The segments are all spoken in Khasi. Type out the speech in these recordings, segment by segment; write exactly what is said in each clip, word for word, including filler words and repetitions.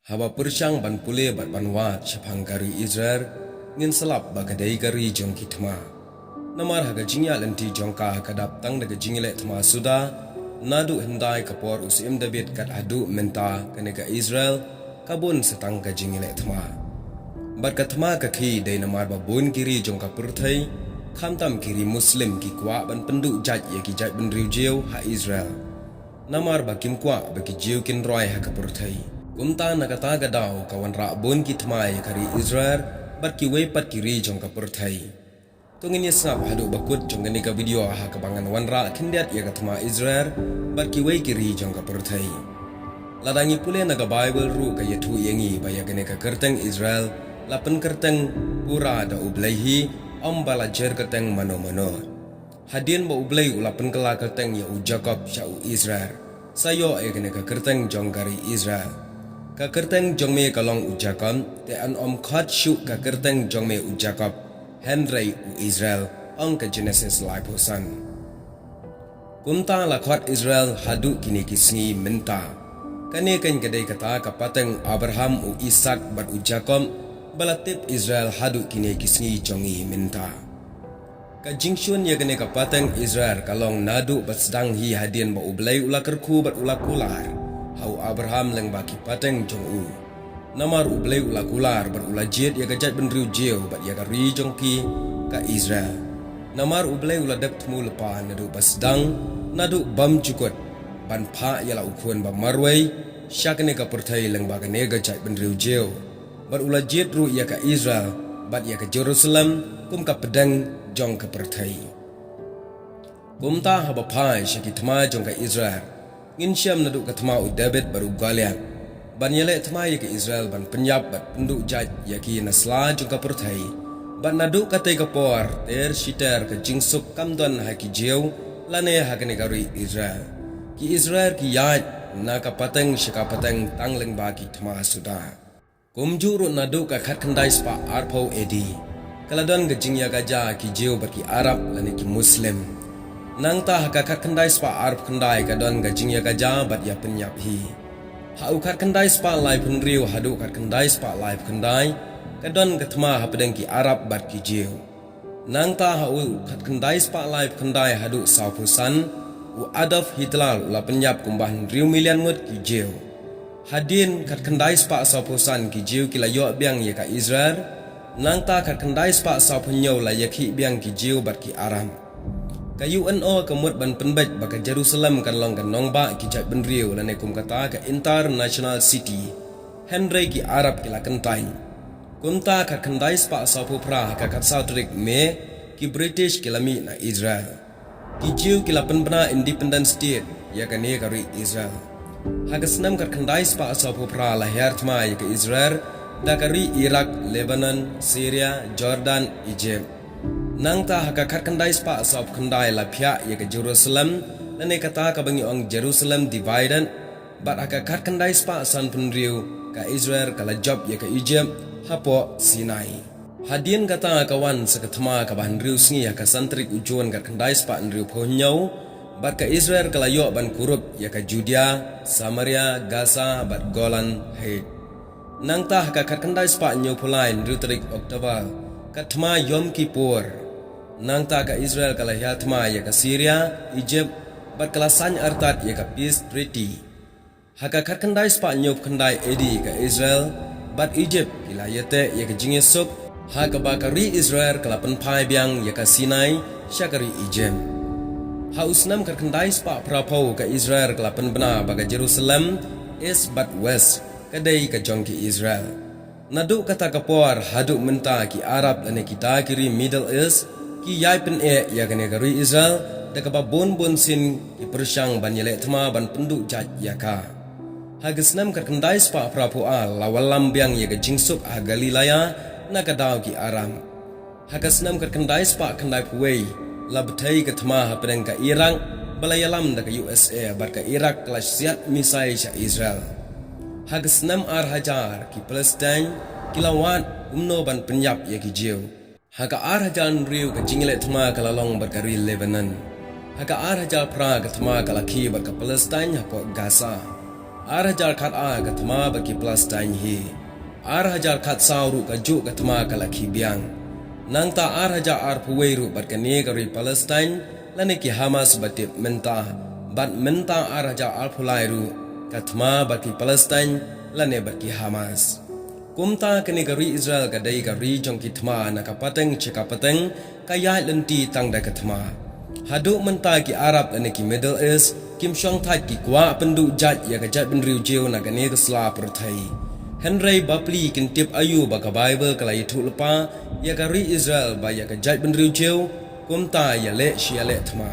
Haba pyrshang ban pule bad ban wad shaphang ka ri Israel, ngin slap ba ka dei ka ri jong ki thma. Namar ha ka jingïaid lynti jong ka ka dap tang da ka jingïaleh thma suda, naduh hyndai ka por u Syiem David kat haduh mynta kane ka Israel, ka bun sa tang ka jingïaleh thma. Bad ka thma ka khih dei namar ba bun ki ri jong ka pyrthei, khamtam ki ri Muslim ki kwah ban pynduh jait ïa ki jaitbynriew Jiw ha Israel. Namar ba kim kwah ba ki Jiw kin roi ha ka pyrthei. Kumta na kata ka daw ka wanrah bun ki thma ïa ka ri Israel, bad kiwei pat ki ri jong ka pyrthei. To ngin ïa sngap haduh ba kut jong kane ka video ha kaba ngan wanrah khyndiat ïa ka thma Israel, bad kiwei ki ri jong ka pyrthei. Lada ngi pule na ka Baibl ruh ka ïathuh ïa ngi ba ïa kane ka kyrteng Israel, la pynkyrteng pura da U Blei hi, ym ba la jer kyrteng mano mano. Hadien ba U Blei u la pynkylla kyrteng ïa u Jakob sha u Israel, sa ïoh ïa kane ka kyrteng jong ka ri Israel. Ka kyrteng jong me ka long u Jakob, te yn ym khot shuh ka kyrteng jong me u Jakob, hynrei u Israel, ong ka Genesis laiphew san. Kumta la khot Israel haduh kine ki sngi mynta. Kane kan ka dei kata ka pateng u Abraham, u Isak bad u Jakob, ba la tip Israel haduh kine ki sngi jong ngi mynta. Ka jingshun ïa kane ka pateng Israel ka long naduh ba sdang hi hadien ba U Blei u la kyrkhu bad u la kular ha u Abraham lyngba ki pateng jong u. Namar U Blei u la kular bad u la jied ïa ka jaitbynriew Jiw bad ïa ka ri jong ki ka Israel. Namar U Blei u la dep thmu lypa naduh ba sdang, naduh bymjukut, ban phah ïa la u Khun ba marwei sha kane ka pyrthei lyngba kane ka jaitbynriew Jiw. Bad u la jied ruh ïa ka Israel bad ïa ka Jerusalem kum ka pdeng jong ka pyrthei. Kumta haba phai sha ki thma jong ka Israel, ngin shem naduh ka thma u David bad u Goliath, ban ïaleh thma ïa ka Israel ban pynïap bad pynduh jait ïa ki na sla jong ka pyrthei. Bad naduh katei ka por ter shi ter ka jingsuk kam don ha ki Jiw lane ha kane ka ri Israel. Ki Israel ki ïaid na ka pateng sha ka pateng tang lyngba ki thma suda. Kumjuh ruh naduh ka khatkhyndai spah arphew A D, ka la don ka jingïakajia ki Jiw bad ki Arab lane ki Muslim. Nangta ha ka khatkhyndai spah arphew khyndai ka don ka jingïakajia bad ïapynïap hi. Ha u khatkhyndai spah laiphew hynriew haduh khatkhyndai spah laiphew khyndai, ka don ka thma hapdeng ki Arab bad ki Jiw. Nangta ha u khatkhyndai spah laiphew khyndai haduh sawphew san, u Adolf Hitler u la pynïap kumba hynriew million ngut ki Jiw. Hadien khatkhyndai spah sawphew san ki Jiw ki la ïoh biang ïa ka Israel, nangta khatkhyndai spah sawphew hynñiew la ïakhih biang ki Jiw bad ki Arab. Ka U N O ka mut ban pynbeit ba ka Jerusalem kan long ka nongbah ki jaitbynriew lane kum kata ka international city. Hynrei ki Arab ki la kyntait. Kumta khatkhyndai spah sawphew phra ha ka khatsaw tarik May, ki British ki la mih na Israel. Ki Jiw ki la pynbna independent state ïa kane ka ri Israel. Ha ka snem khatkhyndai spah sawphew phra la hiar thma ïa ka Israel da ka ri Iraq, Lebanon, Syria, Jordan, Egypt. Nangta ha ka khatkhyndai spah sawphew khyndai la phiah ïa ka Jerusalem, lane kata kaba ngi ong Jerusalem divided, bad ha ka khatkhyndai spah sanphew hynriew ka Israel ka la jop ïa ka Egypt hapoh Sinai. Hadien kata ka wan sa ka thma kaba hynriew sngi ha ka san tarik u Jun khatkhyndai spah hynriewphew hynñiew, bad ka Israel ka la ïoh ban kurup ïa ka Judea, Samaria, Gaza bad Golan Heights. Nangta ha ka khatkhyndai spah hynñiewphew lai hynriew tarik October, ka thma Yom Kippur. Nangta ka Israel ka la hiar thma ïa ka Syria, Egypt, bad ka la saiñ artat ïa ka peace treaty. Ha ka khatkhyndai spah hynñiewphew khyndai A D ka Israel bad Egypt ki la ïateh ïa ka jingïasuk, ha kaba ka ri Israel ka la pynphai biang ïa ka Sinai sha ka ri Egypt. Ha u snem khatkhyndai spah phraphew ka Israel ka la pynbna ba ka Jerusalem, East bad West, ka dei ka jong ki Israel. Naduh kata ka por haduh mynta ki Arab lane kita ki ri Middle East ki ïai pyneh ïa kane ka ri Israel, da kaba bun bun sien ki pyrshang ban ïaleh thma ban pynduh jait ïa ka. Ha ka snem khatkhyndai spah phraphew ar la wallam biang ïa ka jingsuk ha Galilaia na ka daw ki Arab. Ha ka snem khatkhyndai spah khyndaiphew wei, la bthei ka thma hapdeng ka Iraq, ba la ïalam da ka U S A bad ka Iraq ka la siat missile sha Israel. Ha ka snem ar hajar ki Palestine ki la wad kumno ban pynïap ïa ki Jiw. Ha ka ar hajar hynriew ka jingïaleh thma ka la long bad ka ri Lebanon. Ha ka ar hajar phra ka thma ka la khih bad ka Palestine hapoh Gaza. Ar hajar khat ar ka thma bad ki Palestine hi. Ar hajar khat saw ruh kajuh ka thma ka la khie biang. Nangta ar hajar arphew wei ruh bad kane ka ri Palestine lane ki Hamas ba tip mynta. Bad mynta ar hajar arphew lai ruh ka thma bad ki Palestine lane bad ki Hamas. Kumta kane ka ri Israel ka dei ka ri jong ki thma, na ka pateng sha ka pateng ka ïaid lynti tang da ka thma. Haduh mynta ki Arab lane ki Middle East kim shong thait, ki kwah pynduh jait ïa ka jaitbynriew Jiw na kane ka sla pyrthei. Hynrei bapli kin tip aïu ba ka Bible ka la ïathuh lypa ïa ka ri Israel bad ïa ka jaitbynriew Jiw, kumta ïaleh shi ïaleh thma.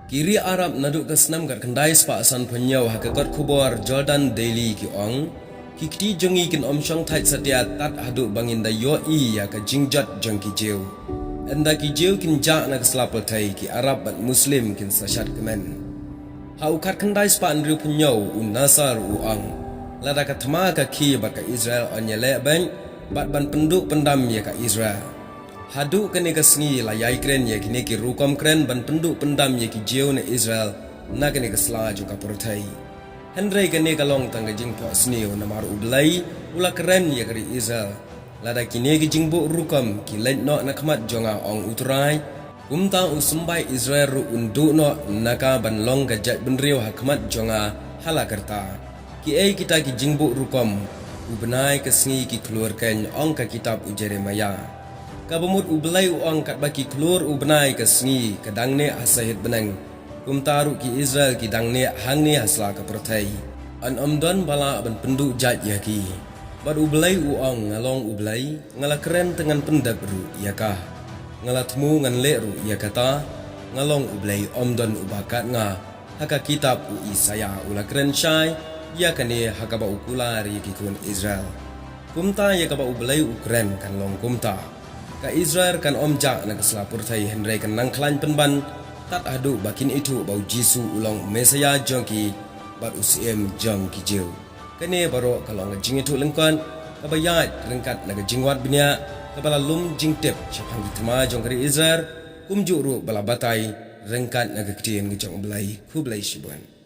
Ki ri Arab naduh ka snem khatkhyndai spah sanphew hynñiew ha ka kot khubor Jordan Daily ki ong, ki kti jong ngi kin ym shong thait satia tad haduh ba ngin da ïohi ïa ka jingjot jong ki Jiw. Ynda ki Jiw kin jah na ka sla pyrthei, ki Arab bad Muslim kin sa shad kmen. Ha u khatkhyndai spah hynriewphew hynñiew u Nasser u ong, lada ka thma ka khie bad ka Israel yn ïaleh beit bad ban pynduh pyndam ïa ka Israel. Haduh kane ka sngi la ïai kren ïa kine ki rukom kren ban pynduh pyndam ïa ki Jiw ne Israel na kane ka sla jong ka pyrthei. Hynrei kane ka long tang ka jingphohsniew, namar U Blei u la kren ïa ka ri Israel. Lada kine ki jingbuh rukom ki leit noh na khmat jong nga, ong U Trai, kumta u symbai Israel ruh un duh noh na ka ban long ka jaitbynriew ha khmat jong nga ha la karta. Kiei kita ki jingbuh rukom? U bnai ka sngi ki khlur keiñ, ong ka kitab u Jeremiah. Kaba mut U Blei u ong, katba ki khlur u bnai ka sngi ka dang neh ha sahit bneng, kumta ruh ki Israel ki dang neh hangne ha sla ka pyrthei. Yn ym don ba lah ban pynduh jait ïa ki. Bad U Blei u ong, nga long U Blei, nga la kren te ngan pyndep ruh ïa ka. Nga la thmu ngan leh ruh ïa kata. Nga long U Blei, ym don uba kat nga. Ha ka kitab u Isaïah u la kren shai ïa kane ha kaba u kular ïa ki khun Israel. Kumta ïa kaba U Blei u kren kan long kumta. Ka Israel kan ym jah na ka sla pyrthei, hynrei kan nang khlaiñ pynban tad haduh ba kin ithuh ba U Jisu u long u Messaïah jong ki bad u Syiem jong ki Jiw. Kane baroh ka long ka jingithuh lyngkot kaba ïaid ryngkat na ka jingwad bniah kaba la lum jingtip shaphang ki thma jong ka ri Israel, kumjuh ruh ba la batai ryngkat na ka ktien ka jong U Blei. Khublei shibun.